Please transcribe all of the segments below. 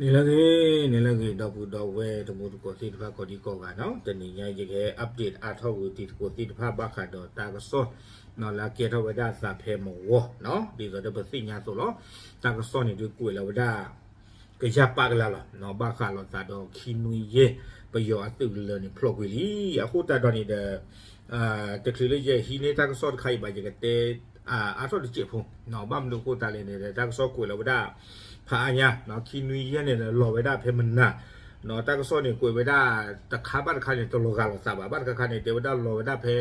န့ၣ်လၢဂ့ၤ, န့ၣ်လၢဂ့ၤ ဒီပုၢ်ဒီဝဲၢ်တံၤသကိးသ့ၣ်တဖၣ်ကိးဒံကိးဂၤနီၤ, တနံၤညါယကဟဲ update အါထီၣ်ဂုာ်တံၤသကိးသ့ၣ်တဖၣ်ဘၣ်ဃးဒီးတၢ်ကစီၣ်နီၤ လၢအကဲထီၣ်ဝဲဒၣ်သးဖဲမဝီနီၤ, ဒ်သိးဒီးပသ့ၣ်ညါအသိးလီၤ. တၢ်ကစီၣ်န့ၣ်ဒုးကွဲးလီၤဝဲဒၣ် ကယၤပာ်ကလၤလီၤနီၤ, ဘၣ်ဃးလိာ်သးဒီးခံနွံယဲၢ် ပယီၤအသုးကလၢၤန့ၣ် ဖျိးကွံာ်လံ. အဃိသတးဒီးန့ၣ်ဒီး တချုးလၢယဟံးန့ၢ်တၢ်ကစီၣ်တခါအံၤဘၣ် ယကတဲ အါထီၣ်တစဲးဖိနီၤ, ဘၣ်မနုၤအဃိသတးလဲၣ်န့ၣ်ဒီး တၢ်ကစီၣ်ကွဲးလီၤဝဲဒၣ် ဖးအါညါနီၤ, ခံနွံယဲၢ်န့ၣ်ဒီး လီၤဝဲဒၣ်ဖဲမနၤနီၤ, တၢ်ကစီၣ်န့ၣ်ကွဲးဝဲဒၣ် တခါဘၣ်တခါန့ၣ် တလီၤဂာ်လိာ်သးဘၣ်, ဘၣ်တခါခါန့ၣ် တဲဝဲဒၣ်လီၤဝဲဒၣ်ဖဲ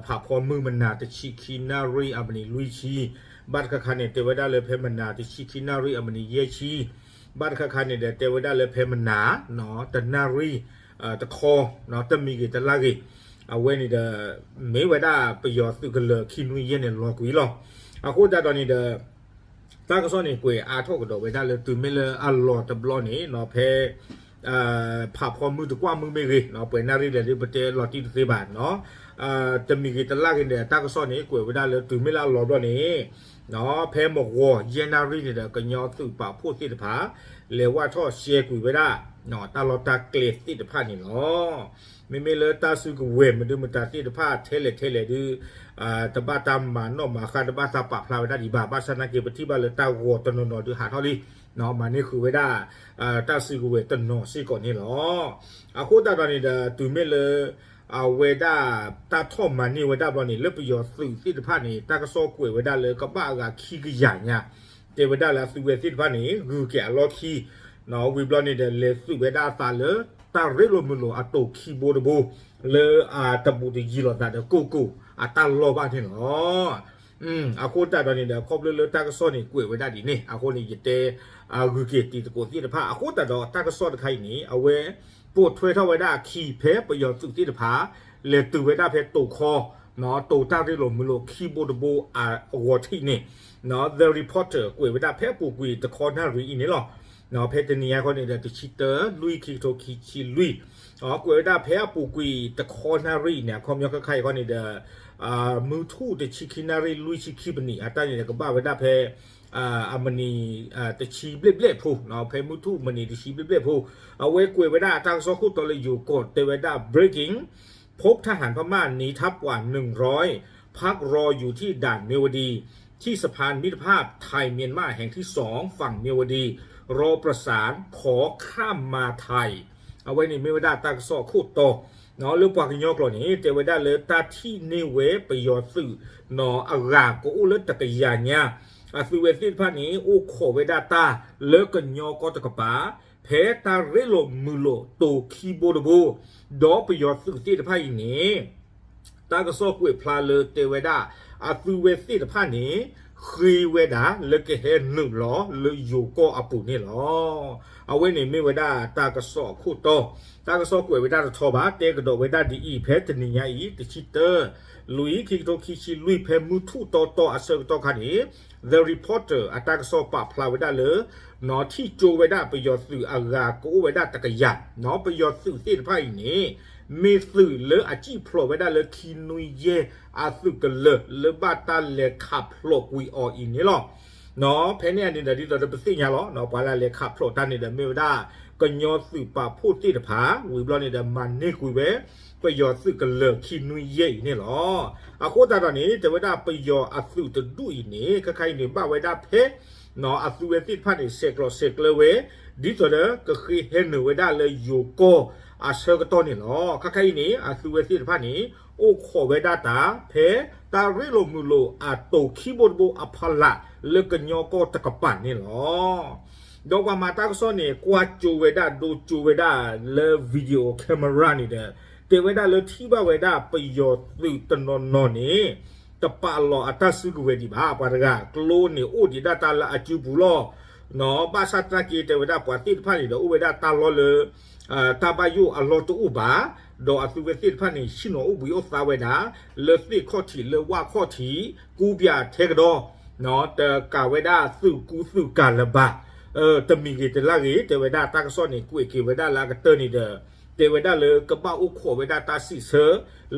ဖးဖီမုၢ်မနၤ တဆံခံနၣ်ရံၣ်အမံးနံးလွံၢ်ဆံ, ဘၣ်တခါခါန့ၣ် တဲဝဲဒၣ်လၢဖဲမနၤ တဆံခံနၣ်ရံၣ်အမံးနံးယဲၢ်ဆံ, ဘၣ်တခါခါန့ၣ်ဒီး တဲဝဲဒၣ်လၢဖဲမနၤ တနၣ်ရံၣ် တခီ တမံၤဂ့ၤတလါဂ့ၤ, အဝဲန့ၣ်ဒီး မ့ၢ်ဝဲဒၣ်ပယီၤသုးကလၢၤခံနွံယဲၢ်န့ၣ် လီၤကွံာ်လီၤ. အဃိသတးဒီးန့ၣ်ဒီး တၢ်ကစီၣ်န့ၣ် ကွဲးအါထီၣ်ကဒီးဝဲဒၣ်လၢ တုၤမ့ၢ်လၢအလီၤတဘျီန့ၣ်နီၤ, ဖဲ ဖးဖီမုၢ်တကွၢ်မုၢ်မ့ၢ်ဂ့ၤနီၤ, ပှဲၤနၣ်ရံၣ်လဲၣ်ဒုး ပတဲလီၤတံၢ်တသ့ဘၣ်နီၤ, တမံၤဂ့ၤတလါဂ့ၤန့ၣ် တၢ်ကစီၣ်န့ၣ် ကွဲးဝဲဒၣ်လၢ တုၤမ့ၢ်လၢအလီၤဘျီန့ၣ် ဖဲမဂီၤယဲၢ်နၣ်ရံၣ်န့ၣ်ဒီး ကညီသုးပာ်ဖှိၣ်သ့ၣ်တဖၣ် လဲၤဝၢ်ထီၣ်ရှဲကွံာ်ဝဲဒၣ် တၢ်လီၢ်တၢ်ကျဲသ့ၣ်တဖၣ်န့ၣ်လီၤ. မ့မ့ၢ်လၢတၢ်စုကဝဲၤမနုၤမတၤသ့ၣ်တဖၣ်ထဲလဲၣ်ထဲလဲၣ်ဒုး တဘၣ်တၢ်မၤနီၣ်မၤဃါ တဘၣ်တၢ်ပာ်ဖျါဝဲဒၣ်ဒံးဘၣ်, ဘၣ်ဆၣ်သနာ်က့ ပထံၣ်ဘၣ်လၢတၢ်ဂီၤတနီၤနီၤဒုးဟးထီၣ်လံ, မၤန့ၢ်ဃုာ်ဝဲဒၣ် တၢ်စုကဝဲၤတနီၤစ့ၢ်ကီးန့ၣ်လီၤ. အဃိသတးဒီးန့ၣ်ဒီး တုၤမ့ၢ်လၢ အဝဲဒၣ်တၢ်ထီၣ်မၤန့ၢ်ဝဲဒၣ်ဘျီန့ၣ် လၢပယီၤသုးသ့ၣ်တဖၣ်န့ၣ် တၢ်ကစီၣ်ကွဲးဝဲဒၣ်လၢကဘၣ်အဂၤခံကယၤညါ, တဲဝဲဒၣ်လၢအသုးဝဲသ့ၣ်တဖၣ်န့ၣ် ဂုၤက့ၤအလီၢ်ခံ ဝံၤဘျီန့ၣ်ဒီး လဲၤသုးဝဲဒၣ်အသးလၢ တၢ်ရ့လိာ်မုာ်လိာ်အတိာ်ခံဘိတဘိ လၢအတဘူးတယံၤလိာ်သးဒီးကိၢ်ကိၢ်အတၢ်လီၢ်ဘၣ်န့ၣ်လီၤ. အဃိသတးဒီးန့ၣ်ဒီး ခီဖျိလၢတၢ်ကစီၣ်န့ၣ် ကွဲးဝဲဒၣ်ဒ်န့ၣ် အဃိန့ၣ် ယတဲ ဂုၤက့ၤတံၤသကိးသ့ၣ်တဖၣ် အဃိသတးဒီးတၢ်ကစီၣ်တခါအံၤန့ၣ် အဝဲ ပိာ်ထွဲထီၣ်ဝဲဒၣ်အခံဖဲပယီၤသုးသ့ၣ်တဖၣ် လဲၤတုၤဝဲဒၣ်ဖဲတိာ်ခီ တိာ်တၢ်ရ့လိာ်မုာ်လိာ်ခံဘိတဘိအဂီၤထံးန့ၣ် The Reporter ကွဲးဝဲဒၣ်ဖဲအပူၤကွံာ်တခီနၣ်ရံၣ်အံၤန့ၣ်လီၤ. ဖဲတနံၤညါခီန့ၣ်ဒီး တဆံတၢ လွံၢ် ခံကထိခံဆံလွံၢ် ကွဲးဝဲဒၣ်ဖဲအပူၤကွံာ်တခီနၣ်ရံၣ်န့ၣ် အခီပညီခဲခါအံၤခီန့ၣ်ဒီး မုၢ်ထူၣ်တဆံခံနၣ်ရံၣ်လွံၢ်ဆံခံပနံး အတၢ်န့ၣ်ဒီးကဘၣ်ဝဲဒၣ်ဖဲ အမံးနံး တဆံဘျဲၣ်ဘျဲၣ်ဖိ ဖဲမုၢ်ထူၣ်မံးနံးတဆံဘျဲၣ်ဘျဲၣ်ဖိ အဝဲကွဲးဝဲဒၣ်အတၢ်ကစီၣ်ခိၣ်တီလၢယိၤကီၢ်တဲဝဲဒၣ် breaking พบทหารพม่าหนีทัพกว่าหนึ่งร้อย พักรออยู่ที่ด่านเมียวดี ที่สะพานมิตรภาพไทยเมียนมาแห่งที่สองฝั่งเมียวดี รอประสานขอข้ามมาไทย အဝဲန့ၣ်မ့ၢ်ဝဲဒၣ်တၢ်ကစီၣ်ခိၣ်တီ လၢပှၤကညီကျိာ်န့ၣ် တဲဝဲဒၣ်လၢတၢ်ထံၣ်န့ၢ်ဝဲပယီၤသုး အဂၤကအိၣ်လၢတကယၤညါ အသုးဝဲသ့ၣ်တဖၣ်န့ၣ် အိၣ်ခိးဝဲဒၣ်တၢ်လၢကညီကီၢ်တကပၤ ဖဲတၢ်ရ့လိာ်မုာ်လိာ်တိာ်ခံဘိတဘိ ဒီးပယီၤသုးသ့ၣ်တဖၣ်အံၤန့ၣ် တၢ်ကစီၣ်ကွဲးဖျါလၢတဲဝဲဒၣ် အသုးဝဲသ့ၣ်တဖၣ်န့ၣ် ဃ့ဝဲဒၣ်လၢကဟဲနုာ်လီၤလၢယိၤကီၢ်အပူၤန့ၣ်လီၤ. အဝဲန့ၣ်မ့ၢ်ဝဲဒၣ်တၢ်ကစီၣ်အခိၣ်တီ တၢ်ကစီၣ်ကွဲးဝဲဒၣ်တထီဘၣ် တဲကဒီးဝဲဒၣ်ဒ်အံၤ ဖဲတနံၤညါအံၤ တဆံတၢ လွံၢ် ခံကထိခံဆံလွံၢ် ဖဲမုၢ်ထူၣ်တီတီအဆၢကတီၢ်ခါန့ၣ် The Reporter အတၢ်ကစီၣ်ပာ်ဖျါဝဲဒၣ်လၢ ထံၣ်ကၠိဝဲဒၣ်ပယီၤသုးအဂၤကအိၣ်ဝဲဒၣ်တကယၤ ပယီၤသုးသ့ၣ်တဖၣ်အံၤန့ၣ် မ့ၢ်သုးလၢအစံၣ်ဖျိးဝဲဒၣ်လၢခံနွံယဲၢ်အသုးကလၢၤ လၢဘၣ်တၢ်လဲၤခးဖျိးကွံာ်အီၤအံၤန့ၣ်လီၤ. ဖဲန့ၣ်အန့ၣ်ဒီး ဒ်သိးဒီးပသ့ၣ်ညါလီၤ ပှၤလၢလဲၤခးဖျိးတၢ်န့ၣ်ဒီး မ့ၢ်ဝဲဒၣ် ကညီသုးပာ်ဖှိၣ်သ့ၣ်တဖၣ် ဝံၤဘျီန့ၣ်ဒီး မၤန့ၢ်ကွံာ်ဝဲ ပယီၤသုးကလၢၤခံနွံယဲၢ်အံၤန့ၣ်လီၤ. အဃိသတးဒီးန့ၣ် တဲဝဲဒၣ်ပယီၤအသုးတဒူၣ်အံၤန့ၣ် ခဲခါအံၤန့ၣ် ဘၣ်ဝဲဒၣ်ဖဲ အသုးဝဲသ့ၣ်တဖၣ်န့ၣ် ဆဲးကျိးဆဲးကျၢဝဲ ဒ်သိးဒီးကဃ့ဟဲနုာ်ဝဲဒၣ်လၢယိၤကီၢ်အဆၢကတီၢ်န့ၣ်လီၤ. ခဲခါအံၤန့ၣ် အသုးဝဲသ့ၣ်တဖၣ်န့ၣ် အိၣ်ခိးဝဲဒၣ်တၢ် ဖဲတၢ်ရ့လိာ်မုာ်လိာ်အတိာ်ခံဘိတဘိအဖီလာ် လၢကညီကီၢ်တကပၤန့ၣ်လီၤ. ဒီးပှၤမၤတၢ်ကစီၣ်န့ၣ် ကွၢ်ကၠိဝဲဒၣ် ဒိကၠိဝဲဒၣ်လၢ video camera န့ၣ်ဒီး တဲဝဲဒၣ်လၢထံၣ်ဘၣ်ဝဲဒၣ်ပယီၤသုးတနီၤနီၤန့ၣ် တပာ်လီၤအတၢ်စုကဝဲၤဒံးဘၣ် ပှၤတဂၤ ကျိန့ၣ်အိၣ်ဒံးဒၣ်တၢ်လၢအစုပူၤလီၤ. ဘၣ်ဆၣ်သနာ်က့တဲဝဲဒၣ်ပှၤသ့ၣ်တဖၣ်န့ၣ်ဒီး အိၣ်ဝဲဒၣ်တၢ်လီၢ်လၢ တၢ်ဘၣ်ယိၣ်အလီၢ်တအိၣ်ဘၣ်, ဒီးအသုးဝဲသ့ၣ်တဖၣ်န့ၣ် ဟံးန့ၢ်အိၣ်ဘှံးအိၣ်သါဝဲဒၣ် လၢသ့ၣ်ခီၣ်ထံးလၢဝၣ်ခီၣ်ထံး ကူပၠးထဲကဒီး တကးဝဲဒၣ်သုးကူသုးကၤလၢၤဘၣ်. တမံၤဂ့ၤတလါဂ့ၤ တဲဝဲဒၣ်တၢ်ကစီၣ်န့ၣ် ကွဲးက့ၤဝဲဒၣ်လၢအကတၢၢ်န့ၣ်ဒီး တဲဝဲဒၣ်လၢကဘၣ်အိၣ်ခိးဝဲဒၣ်တၢ်စံးဆၢ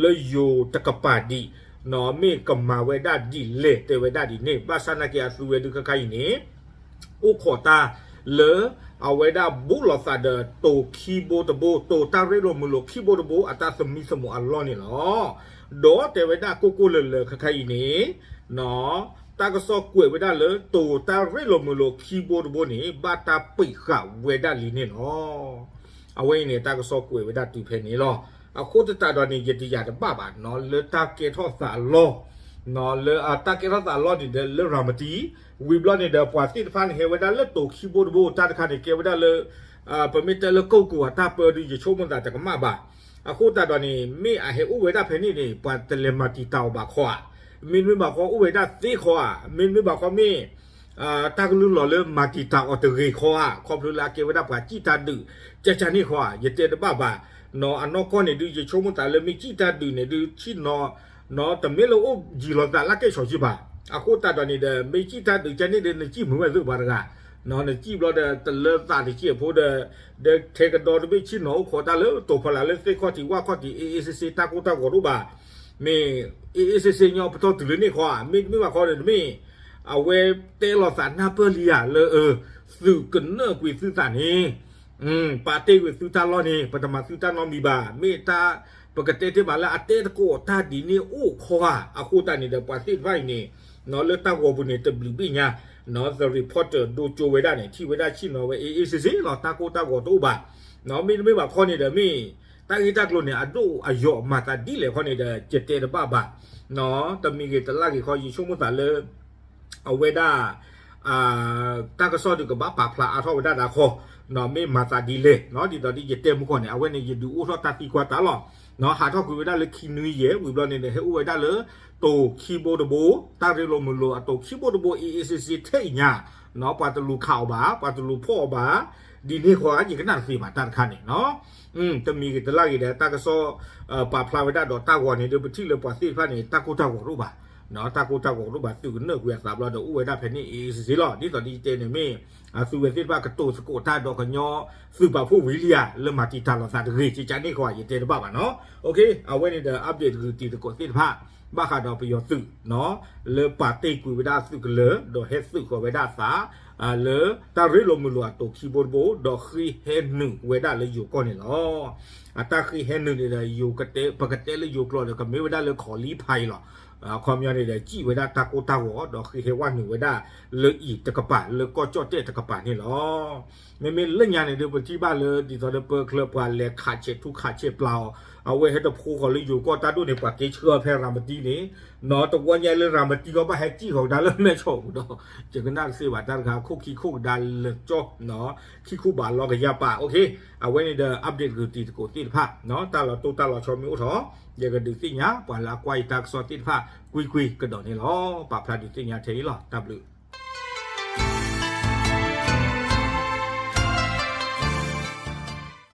လၢယိၤတကပၤဒံး မ့ၢ်ကမၤဝဲဒၣ်ဒ်လဲၣ် တဲဝဲဒၣ်ဒ်န့ၣ်. ဘၣ်ဆၣ်သနာ်က့အသုးဝဲဒုးခဲခါအံၤန့ၣ် အိၣ်ခိးတၢ် လၢအဝဲဒၣ်ဘူးလိာ်သးဒီးတိၤခံဘိတဘိ, တိၤတၢ်ရ့လိာ်မုာ်လိာ်ခံဘိတဘိ အတၢ်သမံသမိးအလီၢ်န့ၣ်လီၤ. ဒီးတဲဝဲဒၣ်ကိၢ်ကိၢ်လၢၤလၢၤခဲခါအံၤန့ၣ်, တၢ်ကစီၣ်ကွဲးဝဲဒၣ်လၢတိၤတၢ်ရ့လိာ်မုာ်လိာ်ခံဘိတဘိန့ၣ် ဘၣ်တၢ်ပံးဃာ်ဝဲဒၣ်လံန့ၣ်လီၤ. အဝဲအံၤန့ၣ် တၢ်ကစီၣ်ကွဲးဝဲဒၣ်တုၤဖဲန့ၣ်လီၤ. အဃိသတးဒီးန့ၣ် ယတယာ်တဘၣ်ဘၣ် လၢတၢ်ကဲထီၣ်သးအလီၢ် လၢတၢ်ကဲထီၣ်သးအလီၢ်န့ၣ်ဒီးလၢရၤမတံ, ဝံၤဘျီန့ၣ်ဒီး ပှၤသ့ၣ်တဖၣ်န့ၣ်ဟဲဝဲဒၣ်လၢတိၤခံဘိတဘိ တၢ်တခါန့ၣ် ကဲဝဲဒၣ်လၢ ပမ့ၢ်တဲလၢကိၢ်ကိၢ်အတၢ်ပၢဒုး ယဆိကမိၣ်သးတကမၣ်ဘၣ်. အဃိသတးဒီးန့ၣ် မ့ၢ်အဟဲအိၣ်ဝဲဒၣ်ဖဲန့ၣ်န့ၣ် ပှၤတလဲၤမၤတံာ်တာ်အီၤဘၣ်ခီဧါ. မ့တမ့ၢ်ဘၣ်ခီအိၣ်ဝဲဒၣ်သ့ခီဧါ. မ့တမ့ၢ်ဘၣ်ခီမ့ၢ် တၢ်ကလုၢ်လီၤလၢမၤတံာ်တာ်အီၤတဂ့ၤခီဧါ. ခီဖျိလၢအကဲဝဲဒၣ်ပှၤစံၣ်တၢ်ဒုး ကၠၢကၠၢန့ၣ်ခီဧါ. ယတဲတဘၣ်ဘၣ်. အနီၢ်ကီၢ်န့ၣ်ဒုး ယဆိကမိၣ်သးလၢမ့ၢ်စံၣ်တၢ်ဒုးန့ၣ်ဒုး ဆ့ၣ်နီၤ တမ့ၢ်လၢအိၣ်ယံၤလီၤသးလၢကဲၣ်ဆိးကံဘၣ်. အဃိသတးဒီးန့ၣ်ဒီး မ့ၢ်စံၣ်တၢ်ဒုးကၠၢန့ၣ်ဒီး နစံၣ်မုာ်ဝဲသ့ၣ်ပှၤတဂၤ နစံၣ်ဘျီဒီး တလၢသးတစံၣ်အဖိဒီး ဒီးထဲကဒီးတဘ့ၣ်ဆ့ၣ်နီၤအိၣ်ခိးတၢ်လၢတိၤဖီလာ်လၢသ့ၣ်ခီၣ်ထံးဝၣ်ခီၣ်ထံး အ့ၣ်အ့ၣ်စ့စ့ တၢ်ကိၢ်တၢ်ဂီၤတအိၣ်ဘၣ်. မ့ၢ် အ့ၣ်အ့ၣ်စ့စ့ ညီပတီၢ်တုၤလၢန့ၣ်ခီဧါ. မ့တမ့ၢ်ဘၣ်ခီဒီးတမ့ၢ် အဝဲတဲလိာ်သးနၢ်ပၢၢ်လံဧါလၢ သုးကနၢၣ်ကွံာ်သုသးန့ၣ် ပာ်တ့ၢ်ကွံာ်သုတၢ်လီၢ်န့ၣ် ပတမၤသုတၢ်နီတမံၤဘၣ်. မ့ၢ်တၢ် ပကတဲတ့ၢ်ဘၣ်လၢအတဲသကိးတၢ်ဒ်န့ၣ်အိၣ်ခီဧါ. အဃိသတးန့ၣ်ဒီး ပှၤသ့ၣ်တဖၣ်အံၤန့ၣ် လၢတၢ်ဂီၤပူၤန့ၣ် တဘျုးဘ့ၣ်ညါ The Reporter ဒိကၠိဝဲဒၣ်န့ၣ် ထံၣ်ဝဲဒၣ်ဆ့ၣ်နီၤဝဲ အ့ၣ်အ့ၣ်စ့စ့လီၤ. တၢ်ကိၢ်တၢ်ဂီၤတအိၣ်ဘၣ်. မ့တမ့ၢ်ဘၣ်ခီန့ၣ်ဒီး မ့ၢ်တၢ်ဂ့ၢ်တၢ်ကျိၤန့ၣ် အဒိၣ်အယိာ်မၤသးဒ်လဲၣ်ခီန့ၣ်ဒီး ယတဲတဘၣ်ဘၣ်. တမံၤဂ့ၤတလၢ်ဂ့ၤခီ ယဆိကမိၣ်သးလၢ အဝဲဒၣ် တၢ်ကစီၣ်ဒုးကဘၣ်ပာ်ဖျါအါထီၣ်ဝဲဒၣ်ဒၣ်ခီ, မ့ၢ်မၤသးဒ်လဲၣ်, ဒ်သိးဒ်ယတဲမုၢ်ကီၢ်န့ၣ် အဝဲန့ၣ် ယဒုးအိၣ်ထီၣ်တၢ်သံကွၢ်တၢ်လီၤ, ဟးထီၣ်ကွံာ်ဝဲဒၣ်လၢခံနွံယဲၢ် ဝံၤဘျီန့ၣ်ဒီး ဟဲအိၣ်ဝဲဒၣ်လၢ တိၤခံဘိတဘိ, တၢ်ရ့လိာ်မုာ်လိာ်အတိၤခံဘိတဘိ အ့ၣ်အ့ၣ်စ့စ့ထဲအံၤညါ, ပှၤတလူၤခးအီၤဘၣ်, ပှၤတလူၤဖီၣ်အီၤဘၣ်, ဒ်န့ၣ်ဃီ ယကနၣ်တသ့ဘၣ်တၢ်တခါန့ၣ် တမံၤဂ့ၤတလၢ်ဂ့ၤဒီး တၢ်ကစီၣ် ပာ်ဖျါဝဲဒၣ်ဒီးတၢ်ဂီၤန့ၣ်ဒီး ပထံၣ်လၢပှၤသ့ၣ်တဖၣ်န့ၣ် တၢ်ကိၢ်တၢ်ဂီၤတအိၣ်ဘၣ်, တၢ်ကိၢ်တၢ်ဂီၤတအိၣ်ဘၣ် သုးကနၢၣ်ကွံာ်အသးဘျီဒီး အိၣ်ဝဲဒၣ်ဖဲန့ၣ် အ့ၣ်အ့ၣ်စ့စ့လီၤ. ဒ်သိးဒ်ယတဲန့ၣ်မ့ၢ် သုဝဲသ့ၣ်တဖၣ်ကတိၤသကိးတၢ်ဒီးကညီသုးပာ်ဖှိၣ်ဝံၤလံဧါ လၢမၤတံာ်တာ်လိာ်သးတဂ့ၤ ကကန့ၣ်ဃီ ယတဲတဘၣ်ဘၣ်နီၤ. အဝဲန့ၣ်ဒီး update တဂုာ်တံၤသကိးသ့ၣ်တဖၣ် ဘၣ်ဃးဒီးပယီၤသုး လၢပာ်တ့ၢ်ကွံာ်ဝဲဒၣ်သုးကလၢၤ ဒီးဟဲသုးဃီၤဝဲဒၣ်အသး လၢတၢ်ရ့လိာ်မုာ်လိာ်အတိၤခံဘိတဘိ ဒီးဃ့ဟဲနုာ်ဝဲဒၣ်လၢယိၤကီၢ်န့ၣ်လီၤ. အတၢ်ဃ့ဟဲနုာ်န့ၣ်ဒီး ပကတဲလၢယိၤကျိာ်ဒီး ကမ့ၢ်ဝဲဒၣ်လၢ ခီလံဖးအံၤလီၤ. အခီပညီန့ၣ်ဒီး စံၣ်ဝဲဒၣ်တၢ်ကိၢ်တၢ်ဂီၤ ဒီးဃ့ဟဲဝဲနုာ်ဝဲဒၣ်လၢအံၤတကပၤ လၢကီၢ်ကၠီၣ်တဲၣ်တကပၤန့ၣ်လီၤ. မ့မ့ၢ်လၢညါန့ၣ်ဒီး ပထံၣ်ဘၣ်လၢ ဒ်သိးဒီးပၢချၢပှၤလဲၤခးဆဲးထူခးဆဲးပျၢ်အီၤ, အဝဲဟဲတဖိဃီၤလၢယိၤကီၢ်တၢ်ဒိၣ်န့ၣ် ပှၤက့ၤဆှၢအီၤဖဲရၤမတံန့ၣ်, နီၢ်တဝီညါလၢရၤမတံကီၢ်ဘၣ်ဟဲစံၣ်ဃီၤကဒါလၢမဲၢ်ဆီးပူၤဒီး ယကနၣ်တသ့ဘၣ်တၢ်တခါ ခိၣ်ခံခိၣ်ကဒါလၢာ်ကၠီ, ခံခူဘၣ်လီၤကယၤပာ် အဝဲန့ၣ်ဒီး update တဂုာ်တံၤသကိးသ့ၣ်တဖၣ် တၢ်လီၤတိၢ်တၢ်လီၤဆီမ့ၢ်အိၣ်ထီၣ် ယကဒုးသ့ၣ်ညါ ပှၤလၢအကွၢ်ယတၢ်ကစီၣ်သ့ၣ်တဖၣ် ကွ့ၢ်ကွ့ၢ်ကဒီးန့ၣ်လီၤ. ပာ်ဖျါဒုးသ့ၣ်ညါထဲအံၤလီၤ. တၢ်ဘျုး